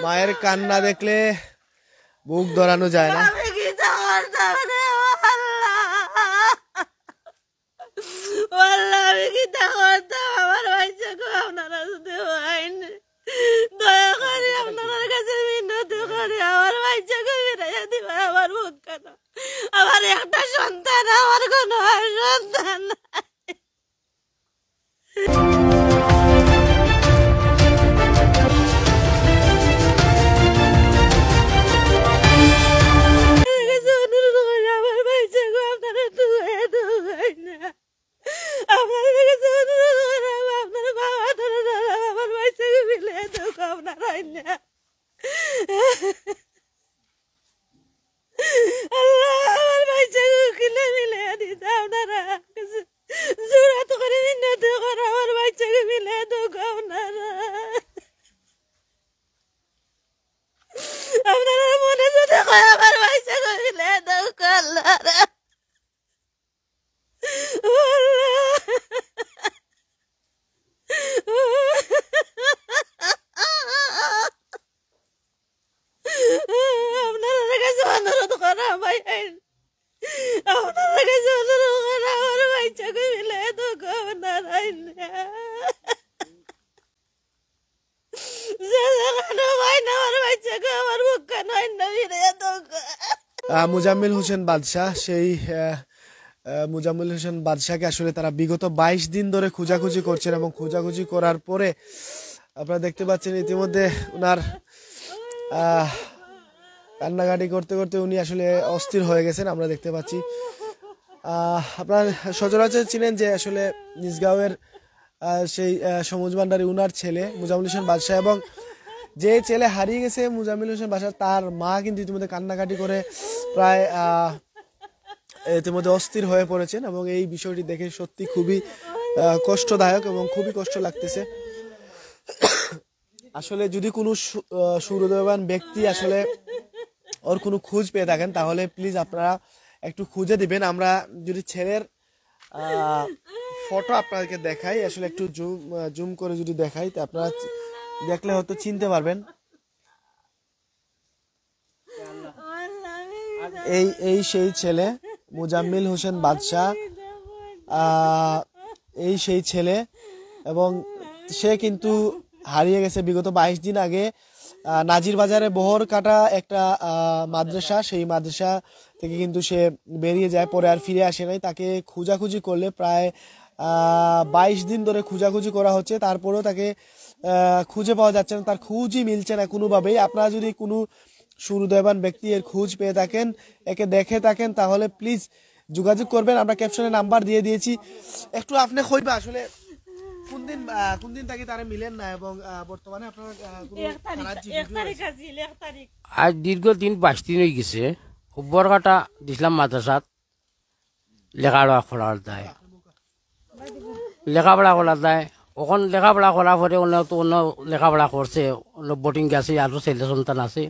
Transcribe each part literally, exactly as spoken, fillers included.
মায়ের কান্না দেখলে বুক ধরানো যায় না। আমি কিতা করতাম রে, ও আল্লাহ। ও আল্লাহ, আমি কিতা করতাম? আমার বাচ্চাকে আপনারা যদি পাইন, দয়া করি আপনারার কাছে মিনতি করি, আমার বাচ্চাকে ফিরাইয়া দিবা। আমার মুখ কেন, আমার একটা সন্তান, আমার কোনো আর সন্তান নাই। আমার কাছে অনুরোধ করি, আমার বাচ্চাকে আপনারা দুয়াইয়া দেও না। আপনারার কাছে অনুরোধ করি, আপনারা বাবা ধরে ধরে আমার বাচ্চাকে মিলে দেও, আপনারা আইনা। আল্লাহ, আমার বাচ্চাকে কিলা মিলে দিতা আপনারা। জোড়া তো করে মিনতি করি, আমার বাচ্চাকে মিলে দেও, আপনারা। আপনারা মনে যদি কয় আমার বাচ্চাকে মিলে দেও, আল্লাহ। আপনারার কাছে অনুরোধ করা ভাই, আপনারার কাছে অনুরোধ করা, আমার বাচ্চাকে মিলে দেও, আপনারা আইনা। যে যেখানো ভাই না, আমার বাচ্চাকে আমার মুখ কেন আইনা ফিরে দেও। আহ, মুজাম্মিল হোসেন বাদশাহ, সেই, আহ, আহ, মুজাম্মিল হোসেন বাদশাহকে আসলে তারা বিগত বাইশ দিন ধরে খোঁজাখুঁজি করছেন এবং খোঁজাখুঁজি করার পরে আপনারা দেখতে পাচ্ছেন ইতিমধ্যে ওনার, আহ, কান্নাকাটি করতে করতে উনি আসলে অস্থির হয়ে গেছেন, আমরা দেখতে পাচ্ছি। আহ, আপনারা সচরাচর চিনেন যে আসলে নিজগাঁওয়ের, আহ, সেই, আহ, সমুজ ভান্ডারি উনার ছেলে মুজাম্মিল হোসেন বাদশাহ এবং যে ছেলে হারিয়ে গেছে মুজাম্মিল হোসেন বাদশাহ, তার মা কিন্তু ইতিমধ্যে কান্নাকাটি করে প্রায়, আহ, ইতিমধ্যে অস্থির হয়ে পড়েছেন এবং এই বিষয়টি দেখে সত্যি খুবই, আহ, কষ্টদায়ক এবং খুবই কষ্ট লাগতেছে। আসলে যদি কোনো সু-, আহ, সুহৃদয়বান ব্যক্তি আসলে ওর কোনো খোঁজ পেয়ে থাকেন, তাহলে প্লিজ আপনারা একটু খুঁজে দিবেন। আমরা যদি ছেলের, আহ, ফটো আপনাদেরকে দেখাই, আসলে একটু জুম, আহ, জুম করে যদি দেখাই, তো আপনারা চি-, দেখলে হয়তো চিনতে পারবেন। এই, এই সেই ছেলে মুজাম্মিল হোসেন বাদশাহ, আহ, এই সেই ছেলে, এবং সে কিন্তু হারিয়ে গেছে বিগত বাইশ দিন আগে। আহ, নাজির বাজারে বহরকাটা একটা, আহ, মাদ্রাসা, সেই মাদ্রাসা থেকে কিন্তু সে বেরিয়ে যায়, পরে আর ফিরে আসে নাই। তাকে খোঁজাখুঁজি করলে প্রায়, আহ, বাইশ দিন ধরে খোঁজাখুঁজি করা হচ্ছে, তারপরেও তাকে, আহ, খুঁজে পাওয়া যাচ্ছে না, তার খুঁজই মিলছে না কোনোভাবেই। আপনারা যদি কোনো সুহৃদয়বান ব্যক্তি এর খোঁজ পেয়ে থাকেন, একে দেখে থাকেন, তাহলে প্লিজ যোগাযোগ করবেন। আমরা ক্যাপশনে নাম্বার দিয়ে দিয়েছি, একটু আপনি কইবা আসলে কোন দিন, আহ, কোন দিন থাকি তারে মিলেন না এবং, আহ, বর্তমানে আপনার, আহ, কোনো এক তারিখ, থানার যে এক ভিডিও তারিখ আছে। আছিল, এক তারিখ। আজ দীর্ঘ দিন, বাইশ দিন হয়ে গেছে। বহরকাটা দিছিলাম মাদ্রাসাত, লেখাপড়া করার দায়, লেখাপড়া করার দায়। ওখান লেখাপড়া করার পরে অন্য তো অন্য লেখাপড়া করছে, অন্য বোর্ডিং গেছে, আরো ছেলে সন্তান আছে।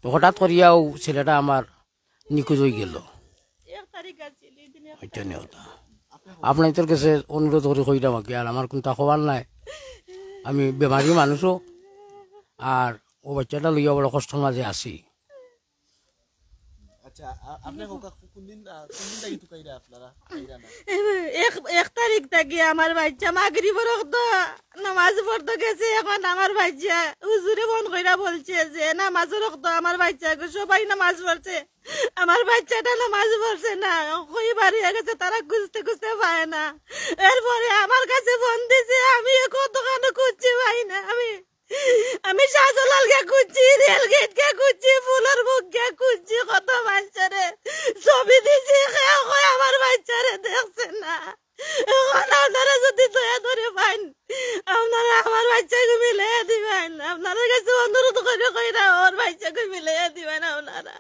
তো হঠাৎ করিয়াও ছেলেটা আমার নিখোঁজ হয়ে গেল। এক তারিখ আছিল, এই দিন এক এটা নিয়ে কথা। আপনার তোর কাছে অনুরোধ করি কইলাম আর কি, আর আমার কোনটা খবর নাই। আমি বেমারি মানুষও, আর ও বাচ্চাটা লইয়া বড় কষ্টর মাঝে আছি। আচ্ছা, আ-, আপনি কোকা-, কোন দিন, আ, কোন দিন থাকি তুকাইরা আপনারা? খাইরা না? এক, এক তারিখ থাকি আমার বাচ্চা মাগরিবর ওয়াক্ত নামাজ পড়তে গেছে। এখন আমার বাচ্চা হুজুরে ফোন কইরা বলছে যে নামাজর ওয়াক্ত আমার বাচ্চা, সবাই নামাজ পড়ছে, আমার বাচ্চাটা নামাজ পড়ছে না, কই বাড়ি গেছে, তারা খুঁজতে খুঁজতে পায় না। এরপরে আমার কাছে ফোন দিছে, আমি কতখানো খুঁজছি পাই না, আমি আমি শাহজালাল কে খুঁজছি, রেল গেট কে খুঁজছি, ফুলর মুখ কে খুঁজছি, কত মানুষরে ছবি দিছি, কেউ কয় আমার বাচ্চারে দেখছে না। এখন আপনারা যদি দয়া করে পাইন, আপনারা আমার বাচ্চাকে মিলে দিবেন। আপনারার কাছে অনুরোধ করে কইরা আমার বাচ্চাকে মিলে দিবেন আপনারা।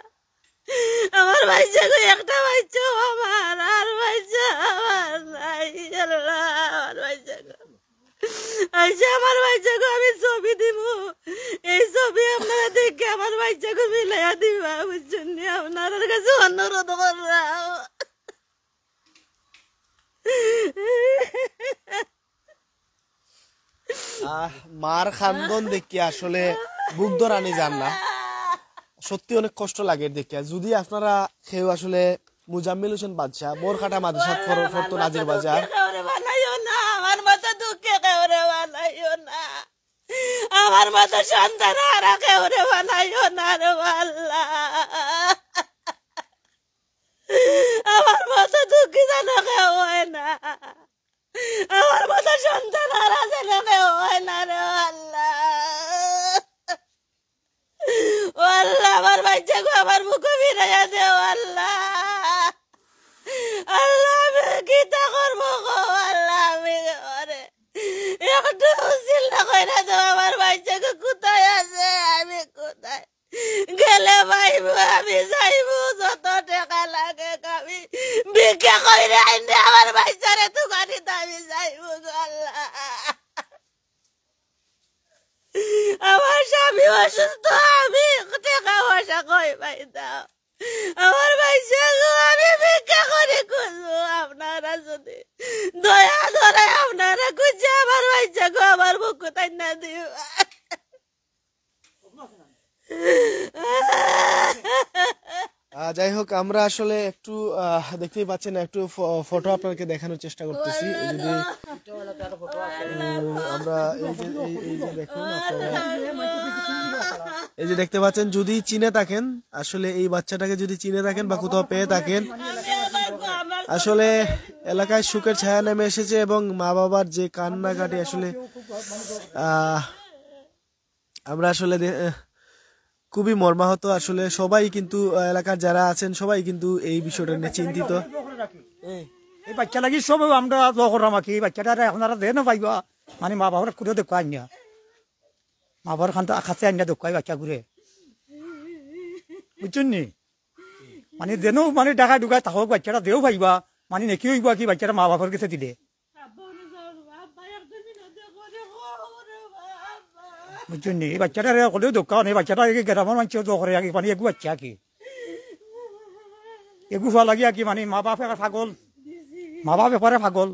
আমার বাচ্চাকে একটা বাচ্চাও আমার, আর বাচ্চা আমার নাই। আল্লাহ, আমার বাচ্চাকে আচ্ছা, আমার বাচ্চাকে আমি ছবি দিমু, এই ছবি আপনারা দেখে আমার বাচ্চাকে মিলাইয়া দিবা, বুঝছেন নি? আপনারার কাছে অনুরোধ করলাম। আহ, মার কান্দন দেখি আসলে বুক ধরানি যার না। সত্যি অনেক কষ্ট লাগে দেখিয়া। যদি আপনারা কেউ আসলে মুজাম্মিল হোসেন বাদশা, বরকাটা মাদ্রাসাত পড়-, পড়তো নাজির বাজার। কেউরে বানাইও না, আমার মতো দুঃখে কেউরে বানাইও না, আমার মতো সন্তান হারা কেউরে বানাইও না রে আল্লাহ। আমার মতো দুঃখী যেন কেউ হয় না, আমার মতো সন্তান হারা যেন কেউ হয় না রে আল্লাহ। ও আল্লাহ, আমার বাচ্চাকে আমার বুকে ফিরাইয়া দে, ও আল্লাহ। আল্লাহ, আমি কিতা করবো গো, আল্লাহ, আমি ওরে একটু চিন্তা কইরা দেও, আমার বাচ্চাকে কোথায় আছে, আমি কোথায় গেলে পাইবো, আমি যাইবো, যত টেকা লাগে আমি ভিক্ষা কইরা আইনে আমার বাচ্চারে তুকানিতে আমি যাইবো গো আল্লাহ। আমার স্বামী অসুস্থ, আমি টেকা পয়সা কই পাইতাম। আমার বাচ্চাকে আমি ভিক্ষা করি খুঁজবো, আপনারা যদি দয়া ধরে আপনারা খুঁজে আমার বাচ্চাকে আমার বুক তাই না দিবা। আহ, যাই হোক, আমরা আসলে একটু, আহ, দেখতেই পাচ্ছেন, একটু ফ-, ফটো আপনাদেরকে দেখানোর চেষ্টা করতেছি। এই যদি, উম, আমরা এই যে, এই, এই যে দেখুন আপনারা, এই যে দেখতে পাচ্ছেন, যদি চিনে থাকেন, আসলে এই বাচ্চাটাকে যদি চিনে থাকেন বা কোথাও পেয়ে থাকেন, আসলে এলাকায় শোকের ছায়া নেমে এসেছে এবং মা বাবার যে কান্নাকাটি আসলে, আহ, আমরা আসলে দে-, আহ, খুবই মর্মাহত। আসলে সবাই কিন্তু, আহ, এলাকার যারা আছেন সবাই কিন্তু এই বিষয়টা নিয়ে চিন্তিত। এই, এই বাচ্চা লাগি সব আমরা দোয়া করলাম আর কি। এই বাচ্চাটা আপনারা দেন পাইবা, মানে মা বাবার করে দেখো আইনা, মা বাবার খান কাছে আইনা দেখো এই বাচ্চা ঘুরে, বুঝছেন নি? মানে যেন মানে ঢাকা ঢুকায় থাকো, বাচ্চাটা দেও পাইবা, মানে নাকি হইবা কি বাচ্চাটা মা বাবার কাছে দিলে। বুঝছেন নি? এই বাচ্চাটারে হকলেও দোকা, এই বাচ্চাটা এই গ্রামের মানুষেও দোয়া করে, আগে মানে এগু বাচ্চা কি? এগু হওয়া লাগিয়া কি মানে মা বাপ এবার পাগল, মা বাপ ব্যাপারে পাগল।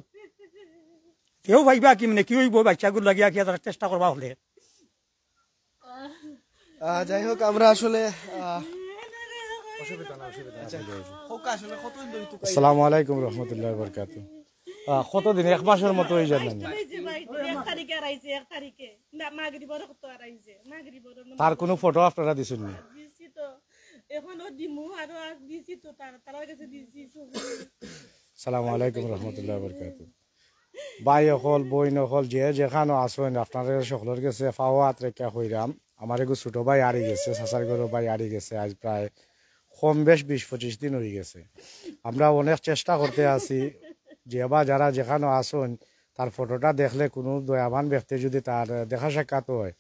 কেউ ভাইবা কি মানে কি হইব বাচ্চাগুলো লাগিয়া কি তারা চেষ্টা করবা হলে। আহ, যাই হোক, আমরা আসলে, আহ, অসুবিধা না, অসুবিধা না। আচ্ছা, হোক, আসলে কতদিন ধরে তুকাই? আসসালামু আলাইকুম রহমতুল্লাহ বরকাত। আহ, কতদিন? এক মাসের মতো হয়ে যাবে না? এই যে ভাই, এক তারিখে আর আইছে, এক তারিখে। না, মাগরিবর কত আর আইছে, মাগরিবর না। তার কোনো ফটো আপনারা দিছেন নি? দিছি তো, এখনো দিমু, আরো আর দিছি তো, তার, তারার কাছে দিছি সব। সালামু আলাইকুম রহমতুল্লাহ বরকাত। ভাই অকল, বইন অকল, যে যেখানো আছেন, আপনাদের সকলের কাছে পাও হাত রেখা কইরাম। আমার এগু ছোট ভাই হারি গেছে, চাচার ঘরর ভাই হারি গেছে, আজ প্রায় কম বেশ বিশ পঁচিশ দিন হয়ে গেছে। আমরা অনেক চেষ্টা করতে আছি, যে বা যারা যেখানো আছেন, তার ফটোটা দেখলে কোনো দয়াবান ব্যক্তি যদি তার দেখা সাক্ষাৎ হয়,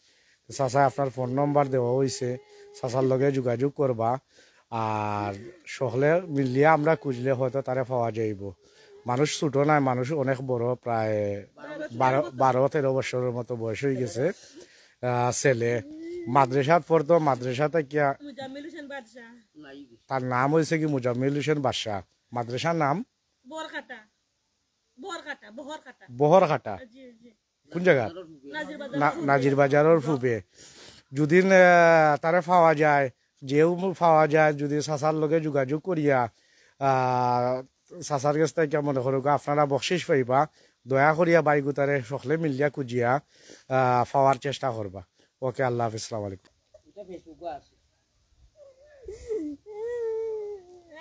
তো চাচা আপনার ফোন নম্বর দেওয়া হইছে, চাচার লগে যোগাযোগ করবা। আর সকলে মিলিয়া আমরা খুঁজলে হয়তো তারে পাওয়া যাইব। মানুষ ছোট নায়, মানুষ অনেক বড়, প্রায় বারো, বারো তেরো বছরের মতো বয়স হয়ে গেছে। আহ, ছেলে মাদ্রাসাত পড়তো, মাদ্রাসা থাকিয়া মুজাম্মিল হোসেন বাদশা। তার নাম হয়েছে কি মুজাম্মিল হোসেন বাদশা, মাদ্রাসার নাম বরকাটা, বহরকাটা, বহরকাটা। বহরকাটা। জি, জি। কোন জায়গা? নাজির বাজার। না-, নাজির বাজারের পূবে। যদি, আহ, তারে পাওয়া যায়, যেও পাওয়া যায়, যদি চাচার লগে যোগাযোগ করিয়া, আহ, চাচার কাছ থেকে মনে করুক আপনারা বকশিস পাইবা, দয়া করিয়া বাইগুতারে সকলে মিলিয়া খুঁজিয়া, আহ, পাওয়ার চেষ্টা করবা। ওকে, আল্লাহ হাফিজ, আসসালামু আলাইকুম।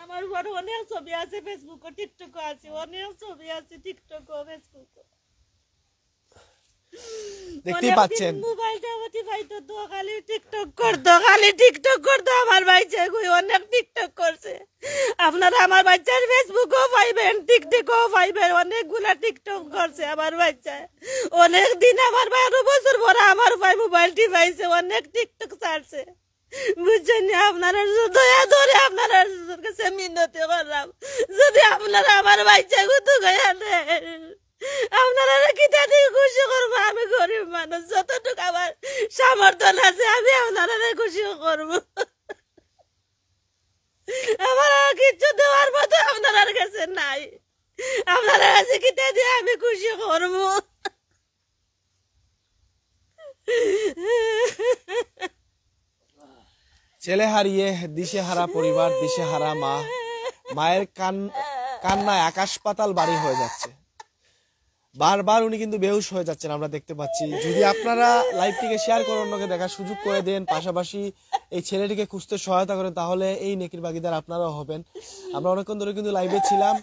আমার ঘরে অনেক ছবি আছে Facebook-ও, TikTok-ও আছে, অনেক ছবি আছে TikTok-ও, Facebook-ও। দেখতেই পাচ্ছেন। মোবাইলটা অতি পাইতো তো, খালি TikTok করতো, খালি TikTok করতো। আমার ভাই যে কই অনেক TikTok করছে। আপনারা আমার বাচ্চার Facebook-ও পাইবেন, TikTok-ও পাইবেন, অনেকগুলা TikTok করছে আমার বাচ্চায়। অনেক দিন আমার বারো বছর পরে আমার ভাই মোবাইল টিপাইছে, অনেক TikTok ছাড়ছে। বুঝছেন নি? আপনারা দয়া ধরে আপনারা কাছে মিনতি করলাম, যদি আপনারা আমার বাচ্চাগুতো গয়া দেন, আপনারা কিতা দিয়ে খুশি করবো? আমি গরিব মানুষ, যতটুকু আমার সামর্থ্য আছে আমি আপনারা খুশি করবো। আমার আর কিচ্ছু দেওয়ার মতো আপনার কাছে নাই। আপনার কাছে কিতা দিয়ে আমি খুশি করবো? ছেলে হারিয়ে দিশেহারা পরিবার, দিশেহারা মা, মায়ের কান কান্নায় আকাশ পাতাল বাড়ি হয়ে যাচ্ছে। বারবার উনি কিন্তু বেহুশ হয়ে যাচ্ছেন, আমরা দেখতে পাচ্ছি। যদি আপনারা লাইভটিকে শেয়ার করে অন্যকে দেখার সুযোগ করে দেন, পাশাপাশি এই ছেলেটিকে খুঁজতে সহায়তা করেন, তাহলে এই নেকির ভাগিদার আপনারাও হবেন। আমরা অনেকক্ষণ ধরে কিন্তু লাইভে ছিলাম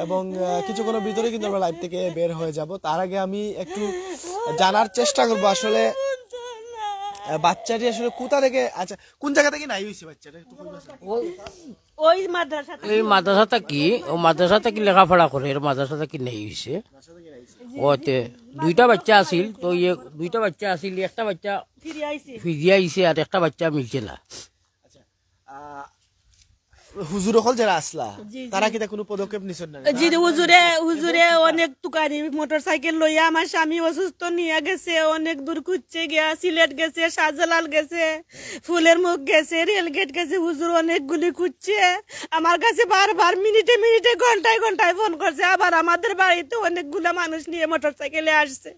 এবং আহ, কিছুক্ষণের ভিতরে কিন্তু আমরা লাইভ থেকে বের হয়ে যাব। তার আগে আমি একটু জানার চেষ্টা করবো আসলে আহ, বাচ্চাটি আসলে কোথা থেকে, আচ্ছা, কোন জায়গা থেকে নাই হয়েছে বাচ্চাটা, একটু কইবা? ওই মাদ্রাসা এই মাদ্রাসা থাকি, ও মাদ্রাসা থাকি লেখাপড়া করে, এর মাদ্রাসা থাকি নেই হইছে। ওতে দুইটা বাচ্চা আছিল, তো ইয়ে দুইটা বাচ্চা আছিল, একটা বাচ্চা ফিরে আইছে। ফিরিয়া আইছে আর একটা বাচ্চা মিলছে না। আহ, হুজুর অকল যারা আসলা, তারা কিতা কোনো পদক্ষেপ নিছেন না? জি হুজুরে, হুজুরে অনেক তুকারি মোটর সাইকেল লইয়া আমার স্বামী অসুস্থ নিয়ে গেছে, অনেক দূর খুঁজছে গিয়া, সিলেট গেছে, শাহজালাল গেছে, ফুলের মুখ গেছে, রেলগেট গেছে। হুজুর অনেকগুলি খুঁজছে, আমার কাছে বারবার মিনিটে মিনিটে ঘন্টায় ঘন্টায় ফোন করছে। আবার আমাদের বাড়িতে অনেকগুলা মানুষ নিয়ে মোটর সাইকেলে আসছে,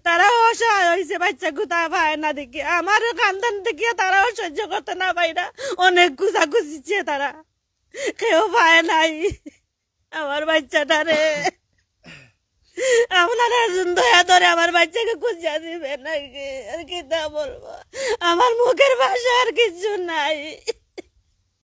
তারাও অসহায় হয়েছে, বাচ্চা কোথায় পায় না দেখে, আমার খানদান দেখিয়া তারাও সহ্য করতে না পাইরা অনেক খুঁজা খুঁজিছে তারা, কেউ পায় নাই আমার বাচ্চাটারে। আপনারা একজন দয়া ধরে আমার বাচ্চাকে খুঁজিয়া দিবেন নাকি? আর কিতা বলবো, আমার মুখের ভাষা আর কিছু নাই।